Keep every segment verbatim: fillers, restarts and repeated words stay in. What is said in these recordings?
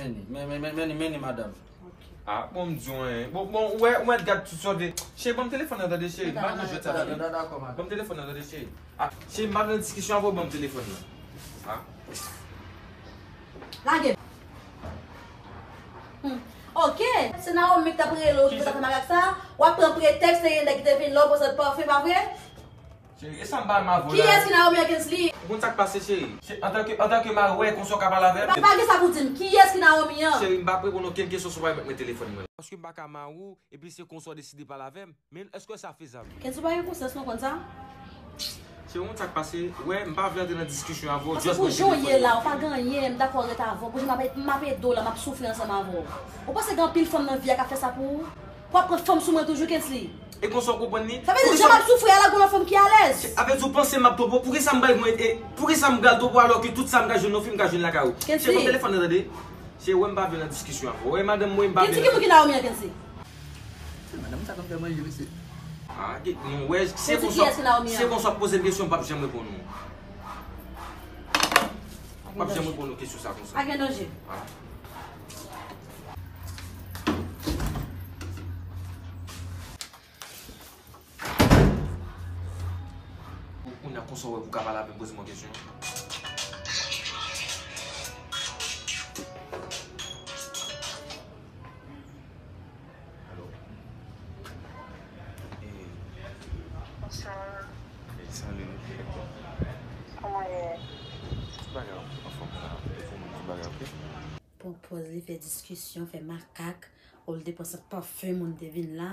Men, men, men, men, men, men, madanm. Ok. Ah, bon, m di w, hein. Bon, bon, ou wè, ou mèt gad tout sòt de. Cheri, ban m telefòn nan, tande, cheri. M pa nan jwèt sa, tande. Dakò, madanm. Ban m telefòn nan, tande, cheri. Ah, cheri, m pa nan diskisyon avè w, ban m telefòn nan. Ah. Lage. Hmm. Ok. Se Naomi ki t ap rele w, ki t ap fè makak sa. W ap pran pretèks, te gen nèg ki te vin la, w poze pafen, pa vre? Cheri, e sa m pa renmen avè w la. Kiyès ki Naomi an, Kensley? Ou konn sa k pase, cheri? Cheri, antanke, antanke mari, w wè konsa w ka pale avè m? Pa, pa gen sa pou di m. Kiyès ki Naomi an? Cheri, m p ap reponn okenn kesyon si w pa remèt mwen telefòn mwen. Paske m pa ka mari w, epi se konsa w deside pale avè m. Men èske sa fezab? Kensley, ou pa gen konsyans non, konn sa? Cheri, ou konn sa k pase? W wè, m pa vle antre nan diskisyon avè w. Paske pou jan w ye la, ou pa gen anyen, m dakò ret avè w. Pou jan m ap, m ap ede w la, m ap soufri ansanm avè w. Ou panse gen anpil fanm nan vi a k ap fè sa pou ou? W ap pran fanm sou mwen toujou, Kensley. E konsa w konprann li? Sa vle di, jan m ap soufri a la, gen yon lòt fanm ki alèz. Sa vle di, ou panse m ap twonpe w? Poukisa m bay mwen, e, poukisa m pral twonpe w alòske tout sa m ka jwenn nan fi, m ka jwenn lakay ou? Kensley. Cheri, ban m telefòn nan, tande. Cheri, w wè m pa vle nan diskisyon avè w. W wè madanm mwen, m pa vle. Kensley, ki moun ki Naomi an, Kensley? Se madanm sa k ap fè manje, mesye. Ah, ki, nou wè, se konsa, se konsa w ap poze m kesyon, m p ap janm reponn ou. M p ap janm reponn ou kesyon sa konsa. Pa gen danje. Ah. Ou, ou nan konsa w wè pou w ka pale avè m, poze m yon kesyon. Alo. Eh. Bonswa. Eh, salut. Kòman w ye? Tout bagay anfòm la. Tout moun, tout bagay, ok? Pran pòz li fè diskisyon, fè makak, olye l te pran sant pafen moun te vin la,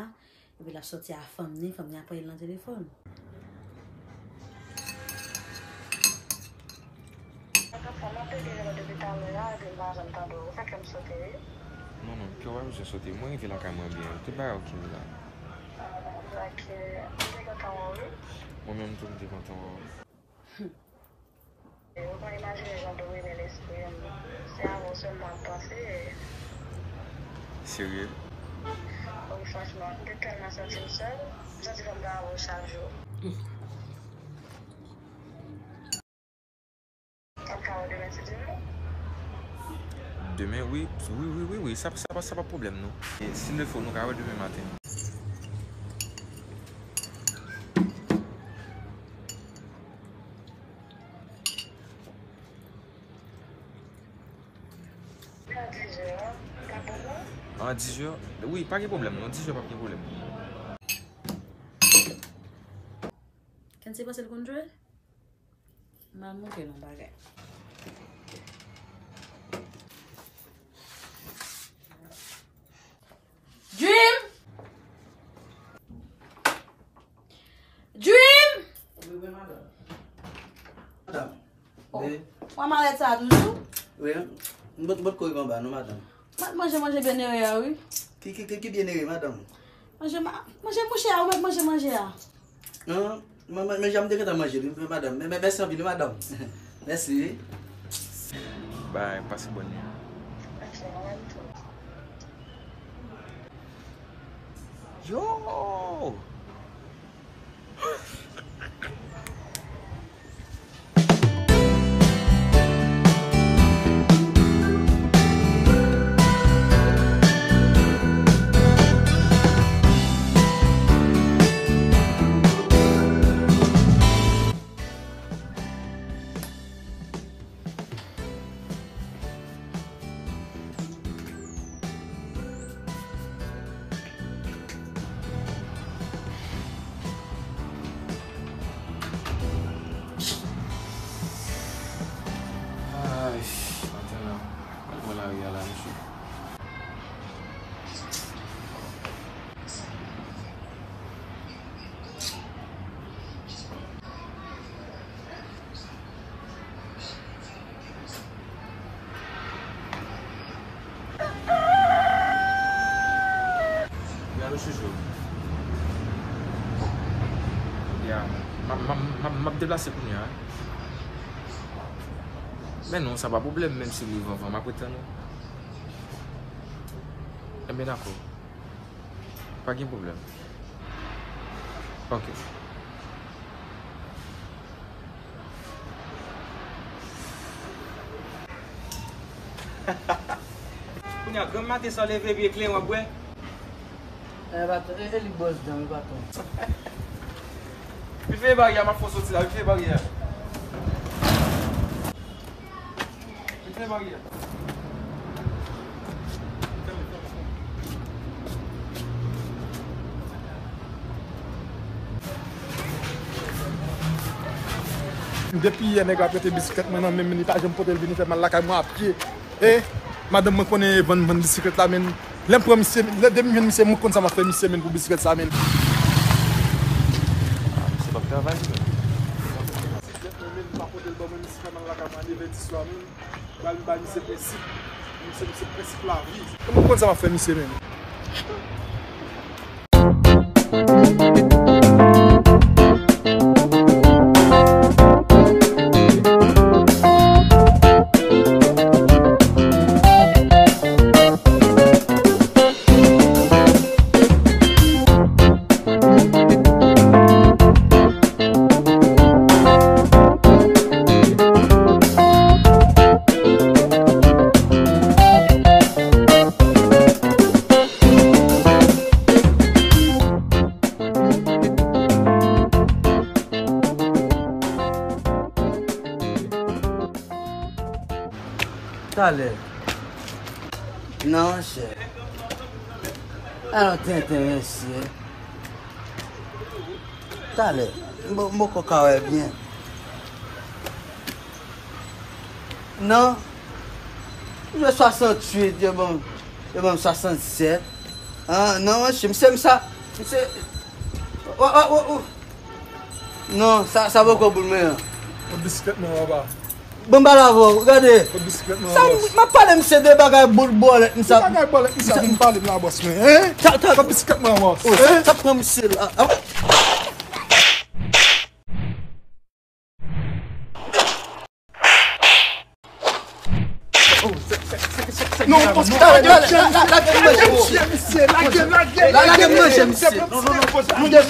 epi l ap sòti a fanm ni, fanm ni ap rele l nan telefòn. Sa m ap pede rele w depi talè a, epi m pa janm tande w. Ou fè kè m sote, wi. Non, non, kè w pa bezwen sote. Mwen rive lakay mwen byen. Tout bagay ok la. Ok, m te kontan wè w, wi. Mwen menm tou, m te kontan wè w. Ou pa imajine jan w domine lespri m. Se avè w sèlman m panse. Serye? Wi, franchman, m te tèlman santi m sèl, m santi fò m ta avè w chak jou. N ap ka wè demen, si Dye vle? Demen, wi, wi, wi, wi, wi. Sa, sa, sa pa pwoblèm, non. E si l fò, nou ka wè demen maten. An dizè, pa pwoblèm? An dizè? Wi, pa gen pwoblèm, non. Dizè p ap gen pwoblèm. Kensley panse l konn jwe? M al montre l yon bagay. Dream! Dream! Wi, wi, madanm. Madanm. Oh. Wi. Ou a malèt sa a toujou? Wi, m pot, m pot ko rive anba non, madanm. M ap manje, manje byenere a, wi. Ki, ki, ki, ki byenere, madanm? Manje ma-, manje mouche a, ou mèt manje manje a. Non, men, men, men jan m te gentan manje li, madanm. Men, men, mèsi anpil, wi, madanm. Mèsi, wi. Bay, pase bòn nwi. Yo! Ay, maten la. Gad bò lari a la, mesye. Ya, mesye Jo. Ya, m ap, m ap, m ap, m ap deplase kounye a. Men non, sa pa pwoblèm, menm si li van van, m ap ret tann ou. Enben, dakò. Pa gen pwoblèm. Ok. Granm maten sa w leve byen kleren w ap bwè. E, patwon, e, e li bwòs dan, wi, patwon. Vin fèmen baryè a, m ap fè w soti la, vin fèmen baryè a. Vin fèmen baryè a. Depi yè nèg la prete bisiklèt mwen nan men m, li pa janm pote l vini fè mal lakay mwen a pye. E madanm mwen konnen vann vann bisiklèt la, men lè m pran misye, lè depi m jwenn misye, mwen konn sa m ap fè misye, men pou bisiklèt sa, men. Ah, misye p ap travay, wi. Bisiklèt mwen, men m pa pote l ban mwen, misye fè mal lakay mwen a nevè di swa, men. Ba, ba misye prensip. Misye, misye prensip lavi. Mwen konn sa m ap fè misye, men. Talè. Non, monchè. Alò, tenten, mesye. Talè. M poko ka wè byen. Non. M jwe swasanntuit, yo ban m, yo ban m swasannsèt. Ah, non, monchè, misye, misye, wa, wa, wa, wa. Non, sa, sa poko pou mwen an. Pot bisiklèt mwen anba. Bon, m pale avè w, gade. Pot bisiklèt mwen anba. Sa, m ap pale misye de bagay bout bòlèt, misye. Ki bagay bòlèt misye ap vin pale m la, bòs mwen, hein? Sa, sa, pot bisiklèt mwen anba. Oh, sa, sa pran misye la. Ah. Non, lage, lage, lage, lage manje, misye. Lage manje, misye. Non, non, non, poze, non, monchè.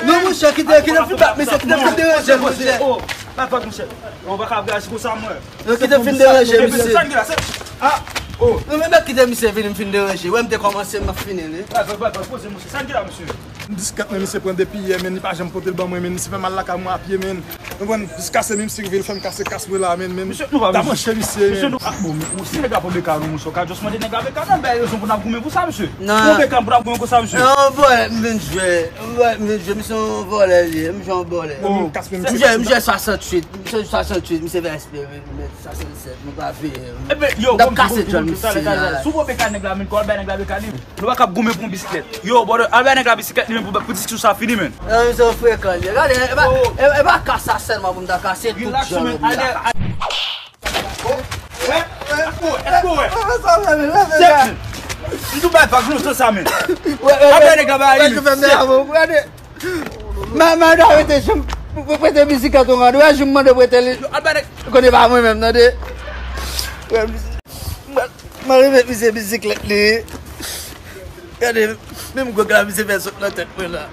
Non, monchè, kite, kite m fin bat misye, kite m fin deranje, monchè. Oh, pa, pa, monchè. Ou pa ka reyaji konsa, mwen. Non, kite m fin deranje, misye. Sa m gen la, se, ah, oh. Non, men, men kite misye vini, m fin deranje. Wè, m te kòmanse, m ap fini li. Pa, pa, pa, pa, poze, monchè. Sa m gen la, misye. Bisiklèt mwen, misye pran depi yè, men li pa janm pote l ban mwen, men misye fè mal lakay mwen a pye, men. Konprann? Jiskaske menm si l rive, l fè m kase kas mwen la, men, men. Misye, nou pa bezwen. Misye, nou, ah, bon, men, si nèg la pran beka nou, monchè, ou ka just mande nèg la beka, nou bay rezon pou n ap goumen pou sa, misye. Non. Pran beka pou n ap goumen konsa, misye. Non, vòlè m vin jwe. Vòlè m vin jwe, misye yon vòlè li ye, misye yon vòlè. Bon, kas mwen, misye, misye swasanntuit, misye swasanntuit, misye vè espere, men, men, swasanntuit. Sèt, nou pa veye. Ebyen, yo, m ap kase djòl misye la. Si w pran beka nèg la, men, kò al bay nèg la beka li. Nou pa kab goumen pou yon bisiklèt. Yo, brother, al bay nèg la bisiklèt li, men, pou, pou diskisyon sa fini, men. Nan, misye frekan li ye. Gade, e pa, e, e pa kas sa sèlman pou m ta kase tout djòl li la. Èske w wè? Èske w wè? M tou bay vag lontan sa, men. Al bay nèg la baka li, men. Gade. Ma, ma, ta rete janm pou, pou prete bisiklèt ou, gade. Wè, jou m mande prete li. Kote pa mwen menm, tande. Wè, m, m, m al remèt misye bisiklèt li. Gade, menm gwòg la, misye fè sot nan tèt mwen la.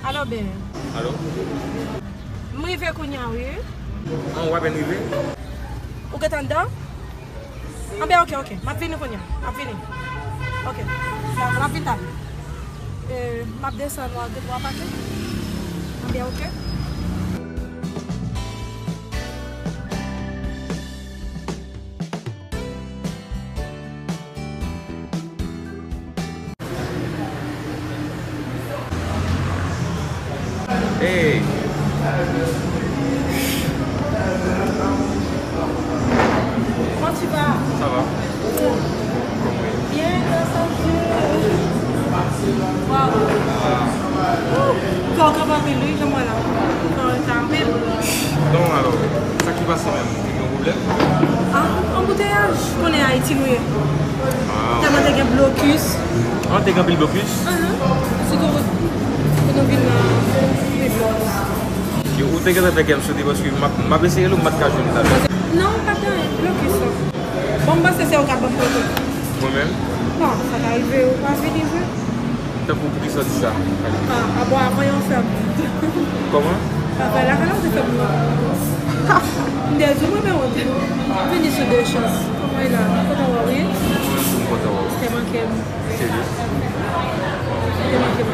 Alo, Ben. Alo? M rive kounye a, wi. An, w apèn rive? Ou gentan anndan? Anben, oke, oke. M ap vini kounye a. M ap vini. Oke. Dakò, m ap vin talè. E, m ap desann, w a de twa pake? Anben, oke. Hey. Comment tu vas? Ça va? Bien, grâce à Dieu. Waouh. Ah. Ouh, fò w kanpe anpil, wi, jan m wè la. Fò w kanpe anpil. Non, alò, sa ki pase menm? Gen pwoblèm? Ah, anbouteyaj. Konnen Ayiti nou ye. Ah. Tèlman te gen blokis. Ah, te gen anpil blokis? Ahan. Sitou pou, pou nou vin nan Rivyè. Yo, ou te gentan fè kè m sote paske m ap, m ap eseye l, m pa t ka jwenn talè. Non, pa t gen blokis la. Bon, m panse se ou k ap ban m pwoblèm. Mwen menm? Bon, sa ka rive ou pa vini vre. Tankou poukisa w di sa? Ah, ah, bon, avan yo fè m wont. Kòman? Travay la, kòman te fè m wont? M te di w mwen, men wont. Vini sou de chans. Kòman e la? M kontan wè w, wi. M kontan wè w. Te manke m. Serye? Te manke m.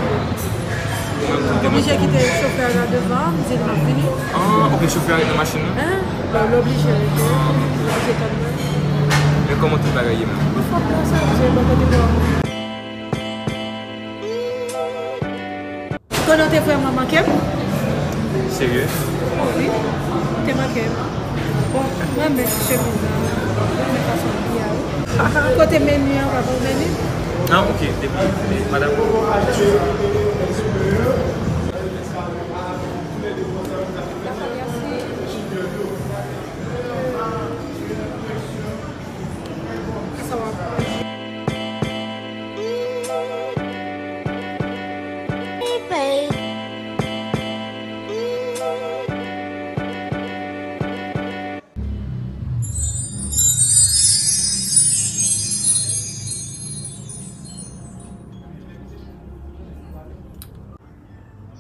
Mwen, mwen, mwen oblije kite chofè a la devan, m di l m ap vini. Ah, ok, chofè a ret nan machin nan? Hein? Bon, l oblije rete. Ah, ok. L oblije tann mwen. Men kòman tout bagay ye menm? Anfòm, grasye Dye, bò kote bò. Konnen w te vrèman manke m? Serye? Wi, w te manke m. Bon, mwen renmen ti chemiz la. Mwen renmen fason l abiye a, wi. Kote meni an, papa, meni? Ah, ok, depi, madanm. Dakò, mèsi. Sa w ap manje?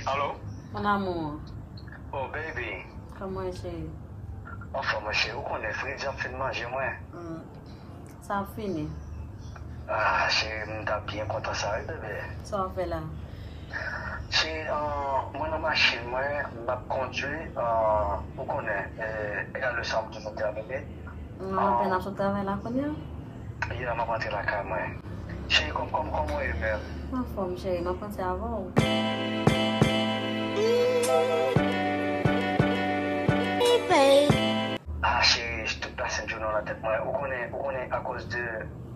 Alo? Mon amour. Oh, baby. Kòman w ye, cheri? Anfòm, mon cheri. Ou konnen, fredi ap fin manje mwen. Hmm. Sa ap fini. Ah, cheri, m ta byen kontan sa, wi, bebe. Sa w ap fè la? Cheri, ah, mwen nan machin mwen, m ap kondui, ah, ou konnen, eh, egal le sa m toujou tèmine. Non, apèn ap sot travay la kounye a? Yeah, m ap rantre lakay mwen. Cheri, kòm, kòm, kòman w ye menm? M anfòm, cheri, m ap rantre avè w. Ah, cheri, tout panse m toujou nan tèt mwen. Ou konnen, ou konnen akoz de,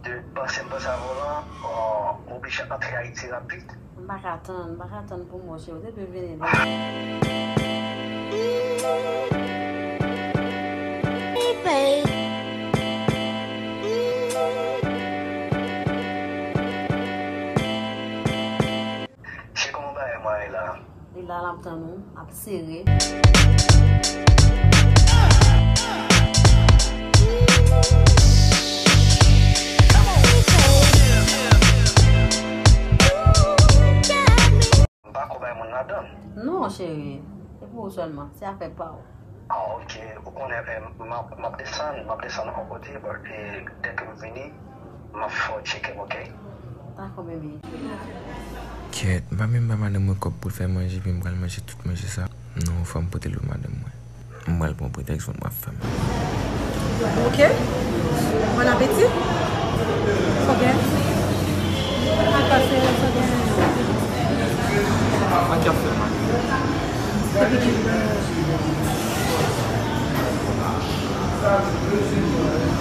de panse m panse avè w lan, oh, m oblije antre Ayiti rapid. M pa ka tann, m pa ka tann pou m wè w, cheri, w te dwe vini deja. Se kòman bagay mwen ye la? Li la, l ap tann ou, ap sere. M pa ko bay moun ladan. Non, cheri. Se pou ou sèlman. Se afè pa w. Ah, ok. Ou konnen, eh, m ap, m ap desann, m ap desann yon kote, epi dèke m vini, m ap fè w tcheke m, ok? Dakò, bebe. Kèt, m pa menm ba madanm mwen kòb pou l fè manje, epi m pral manje tout manje sa. Non, fò m pote l pou madanm mwen. M pral pran pretèks pou m ap fè m. Ok. Bon apeti. Sa w gen? Ak pase, sa w gen? Sa k ap fè mal? Depi kilè?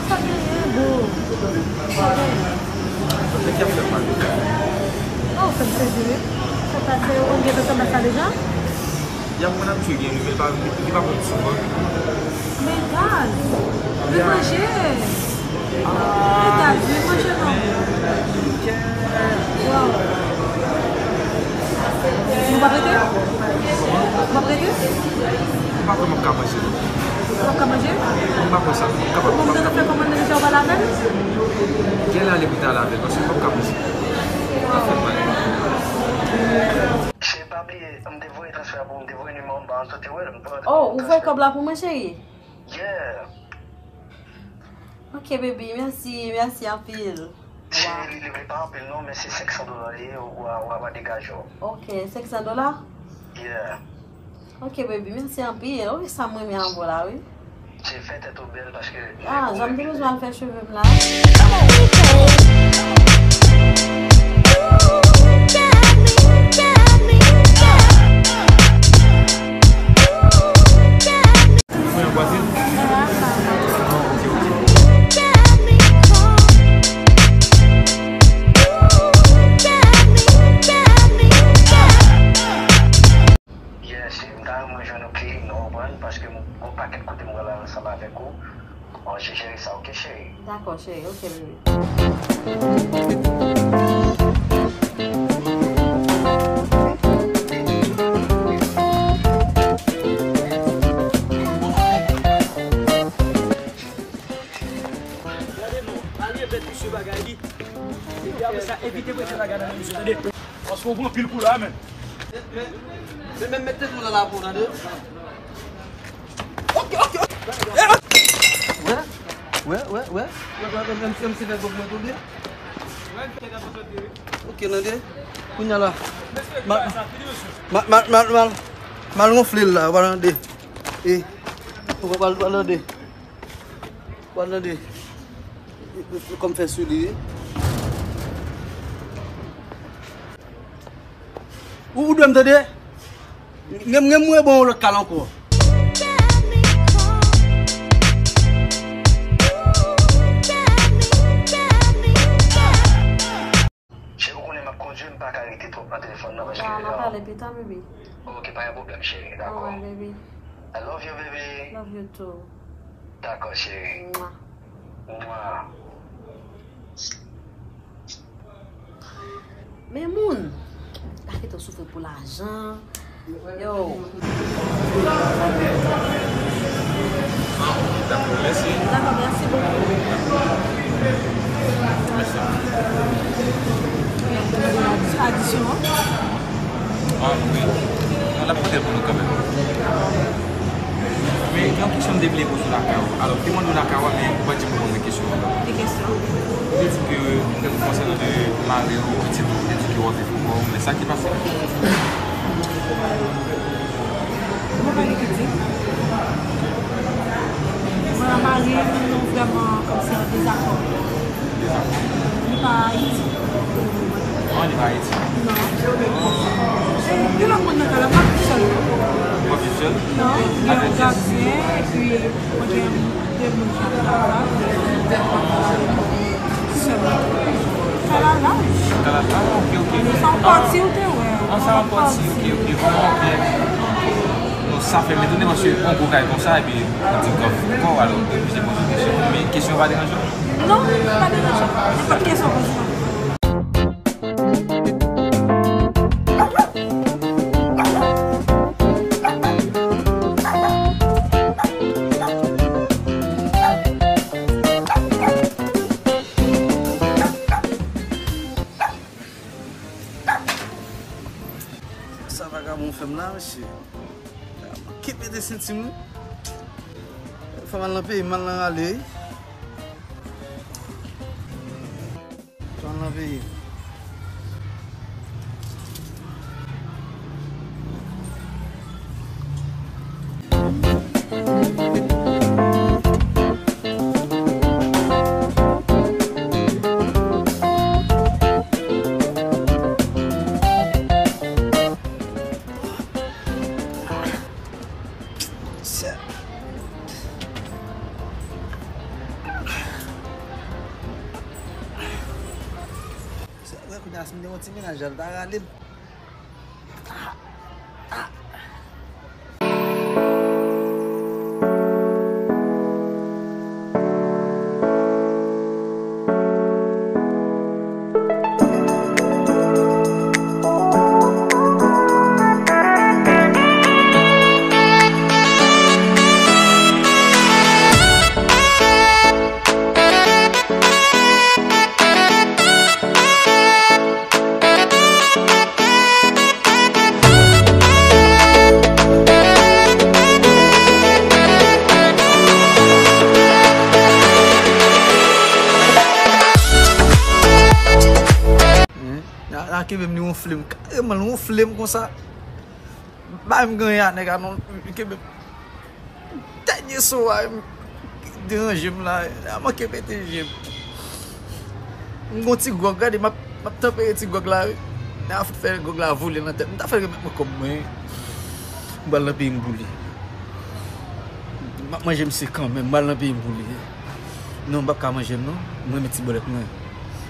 Sa genyen, boo? Sa w gen? Sa k ap fè mal? Oh, fè m sezi, wi. Sa pase, ou gen tan sa deja? Y ap konn abitye gen li, men li pa, li pa konn souvan. Men gaz! Vin manje! Men gaz, vin manje non! Wow! Nou p ap rete? Nou p ap rete? M pa kwè m ap ka manje non. Ou p ap ka manje? M pa kwè sa. M kapab. Bon, m te fè kòmande deja, ou pa lave l? Gen lè ale pou ta lave l, paske m p ap ka manje. Sa fè m mal. Cheri, pa bliye, m te voye transfè a pou ou, m te voye nimewo m ba w, m sot te wè l, m voye. Oh, ou voye kòb la pou mwen, cheri? Yeah. Ok, baby, mèsi, mèsi anpil. Cheri, li, li pa anpil non, men se senk san dola li ye, w a, w a, w a degaje w. Ok, senk san dola? Yeah. Ok, baby, mèsi anpil. Wi, sa m renmen avè w la, wi. Cheri, fè tèt ou bèl paske. Ah, jan m te bezwen al fè cheve m la. Ou pran yon bwat, wi? Ah, ok, ok. Yes, m ta renmen jwenn ou clean, ou konprann, paske m gon pakèt kote m pral ansanm avèk ou. Bon, je jere sa, ok, cheri? Dakò, cheri, ok, bebe. Gade non, al repèt misye bagay li. Te prete lagay nan men misye, tande. Paske w pran pil kou la, men. Men, men, men, mete dlo nan lapo, tande. Ok, ok, ok. Wè, wè, wè, wè. Wè, wè, wè, menm si, menm si fè gòm mwen tonbe. Ok, tande. Kounye a la. Mal, mal, mal, mal, mal ronfle l la, w pral tande. E, w pral, w pral tande. W pral tande. Kòm fè sou li, wi. Ou, ou dwe m tande. Gen, gen mwen bon yon lòt kal ankò. Cheri, ou konnen m ap kondui, m pa ka rete twòp nan telefòn nan, paske... Ba, n a pale pita, bebe. Ok, pa gen pwoblèm, cheri, dakò. Alright, baby. I love you, baby. Love you too. Dakò, cheri. Mwa. Mwa. Men moun, pa kite w soufri pou lajan. Yo. Dakò, mèsi bokou. Mèsi. Adisyon an? Ah, wi. Non, l ap pote pou nou kanmenm. Men, gen yon kesyon m te vle poze w lakay ou. Alò, m te mande w lakay ou, men ou pa t janm reponn mwen kesyon an. Ki kesyon? Ou te di ke ou te konsènan de mari w, pitit ou, ou te di ke w ap viv pou kò w, men sa ki pase? Mwen pa gen pitit. Mwen ak mari m, nou vrèman kòmsi an dezakò. Li pa Ayiti. Ah, li pa Ayiti? Non. Gen lòt moun nan kay la, m pa viv sèl. W ap viv sèl? Non, gen yon gadyen, epi mwen gen de moun k ap travay, sèlman. Kay la laj. Kay la, ah, ok, ok. Sa yon pati ou te wè. Ah, sa yon pati, ok, ok, ok. Non, sa fè m etone paske yon gwo kay konsa, epi ou di gòf kò, alò, ou te oblije poze yon kesyon. Men kesyon pa deranje w? Non, pa deranje. Nenpòt kesyon, poze. Sa vagabon fè m la, mesye. Manke pete senti m wi. Fò m al nan peyi m, m al nan rale wi. Fò m al nan peyi m. Sa vre, kounye a, si m te yon ti mennaj la, l ta rale m. Hein? La, la kenbe m, li wonfle m. Kareman, l wonfle m konsa. Bay m grenn a nèg a non, li kenbe m. Dènye so a, m deranje m la, a manke pete je m. M gon ti gwòg, gade, m ap, m ap tanpere ti gwòg la, wi. Nèg a fout fè gwòg la vole nan tèt m. M ta fè l remèt mwen kòb mwen, wi. M pral nan peyi m pou li. M ap manje misye kanmenm, m pral nan peyi m pou li. Non, m p ap ka manje l, non. Mwen renmen ti bòlèt mwen.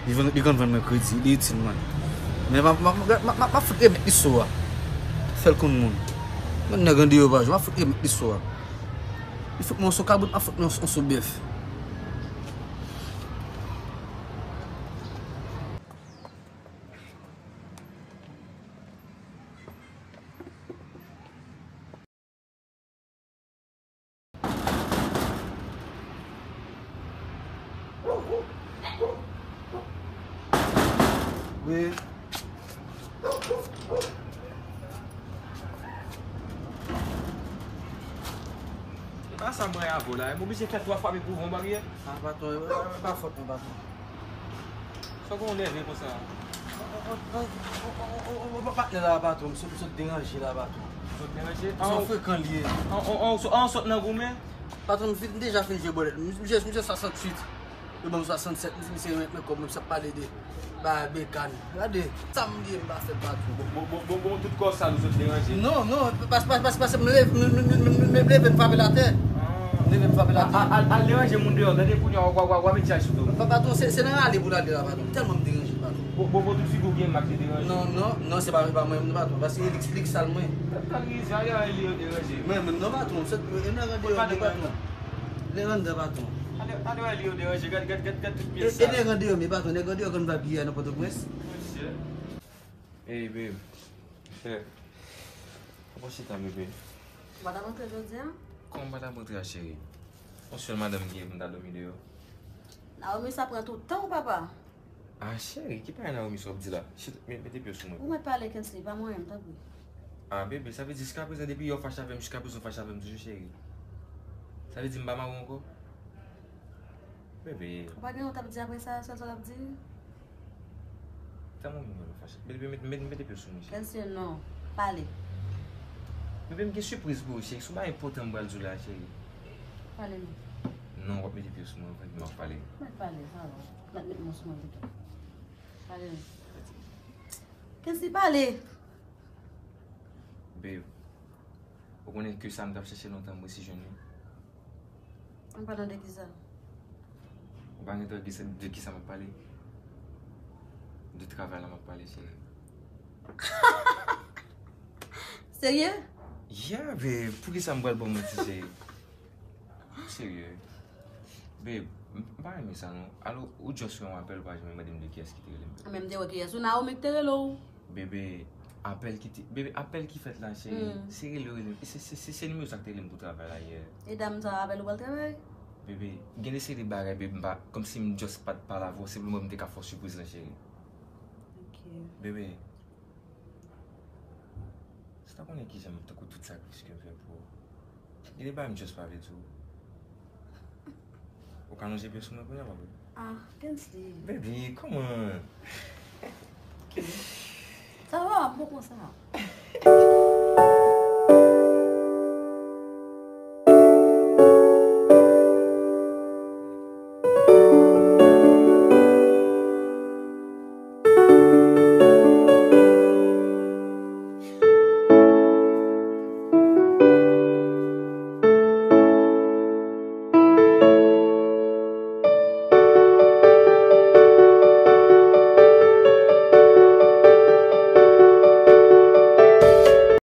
Li vann, li konn vann mwen kredi, li itil mwen. Men m ap, m ap, m ap, m ap, m ap fout remèt li so a. Fè l konn moun. Mwen nèg andeyò pa jwe, m ap fout remèt li so a. Li fout mwen yon so kabrit, m ap fout mwen yon so bèf. E pa sa mwen avè w la, m oblije fè twa frape pou w yon baryè. Ah, patwon, e pa fòt mwen, patwon. Sa w gen w nève konsa? Patnè la, patwon, m sot, m sot deranje la, patwon. Sot deranje? Se yon frekan li ye. An, an, an, an, sot nan goumen? Patwon, m fin, m deja fin jwe bòlèt. M, m jwe, m jwe swasanntuit. Yo ban m swasannsèt, m di misye renmen kòb mwen, misye ap pale de bagay bekàn. Gade, sa m bliye m pa fè, patwon. Bon, bon, bon, bon, bon, tout kò sal ou sot deranje? Non, non, pas, pas, pas, pas, m leve, m, m leve, m frape l atè. Ah. M leve, m frape l atè. Al, al, al deranje moun deyò, tande, kounye a w, w, w, w ap met chay sou do. Pa, patwon, se, se nan rale pou l ale la, patwon. Tèlman m deranje, patwon. Bon, bon, bon, tout figi w gen mak te deranje? Non, non, non, se pa, pa mwen menm, patwon. Paske e lik, lik sal mwen. Tèt kal rize, ale, ale, yo deranje. Mwen menm, non, patwon. Se, e nan rande yo, patwon. Nèg anndan, patwon. Ale, ale wè li yo deranje, gad, gad, gad, gad tout pyès sal. E, e nèg andeyò, men patwon, nèg andeyò konn va biye a nan Pòtoprens. Monchè. Ey, babe. Fè. Ou pa chita, bebe. Ou pa t ap rantre jodi a? Kòman m pa t ap rantre a, cheri? Yon sèl madanm m gen pou m ta dòmi deyò. Naomi, sa pran tout tan w, papa. Ah, cheri, ki bagay Naomi sa w ap di la? Chita, met, mete pye w sou mwen. Ou mèt pale, Kensley, pa mwen menm, tanpri. Ah, bebe, sa vle di jiskaprezan, depi yè w fache avè m, jiskaprezan w fache avè m toujou, cheri? Sa vle di m pa mari w ankò? Bebe. Ou pa gen yon t ap di apre sa, sèl sa w t ap di? Tanpri, mwen fache. Bebe, met, met, mete pye w sou mwen, cheri. Kensley, non. Pale. Bebe, m gen sipriz pou ou, cheri. Se yon bagay enpòtan m pral di w la, cheri. Pale, non. Non, w ap mete pye w sou mwen, w ap pale. Mèt pale, sa va. Mèt met men w sou mwen pito. Pale non. Kensley, pale! Babe, ou konnen ke sa m t ap chèche lontan, m resi jwenn li. An palan de kisa? Ou pa gen tande de kisa m ap pale? De travay la m ap pale, cheri. Serye? Yeah, babe, poukisa m pral ba w manti, cheri? Serye. Babe, m, m pa renmen sa non. Alò, ou just fè yon apèl, ou pa janm mande m de kiyès ki te rele m. A, men m te wè kiyès. Ou Naomi ki te rele w. Bebe, apèl ki te, bebe, apèl ki fèt la, cheri. Hmm. Se rele, rele. Se, se, se, se nimewo sa ki te rele m pou travay la yè. E dam sa apèl ou pral travay? Bebe, gen de seri de bagay, bebe, m pa, kòmsi m just pa t pale avè w, se pou mwen m te ka fè w sipriz lan, cheri. Ok. Bebe, si w ta konnen kijan m, tankou tout sakrifis ke m fè pou ou. Gen de bagay m just pa vle di w. Ou ka lonje pye sou mwen kounye a, pa vre? Ah, Kensley. Baby, kòman? Sa va, m bon konsa.